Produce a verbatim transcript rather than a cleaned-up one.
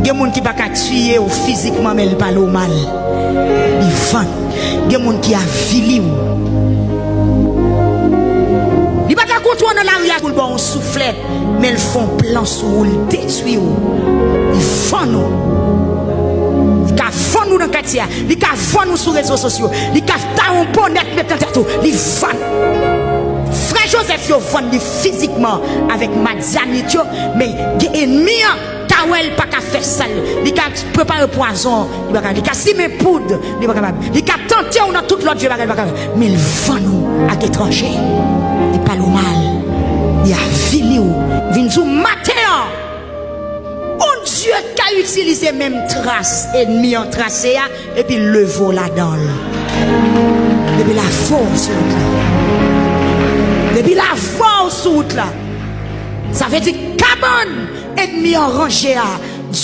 Gen moun ki pa ka tiye w fizikman, men l pale w mal. Li vann ou. Gen moun ki avili w. Li pa ka kontwole w nan lari a pou l ba w yon souflèt, men l fè yon plan sou ou, l detwi w. Li vann ou. Li ka vann ou nan katye a. Li ka vann ou sou rezo sosyo. Li ka ta yon bonnèt met nan tèt ou. Li vann. Frè Jozèf yo vann li fizikman avèk Madyanit yo, men gen enmi an ta wè l pa ka fè sa l, li ka prepare pwazon, li pa ka, li ka simen poud, li pa kapab, li ka tante w nan tout lòt vye bagay, li pa kapab, men l vann ou ak etranje, li pale w mal, li avili w, vin di w maten an, Bondye ka itilize menm tras enmi an trase a, epi leve w ladan l. Depi l ave w sou wout la. Depi l ave w sou wout la. Sa vle di kabann enmi an ranje a,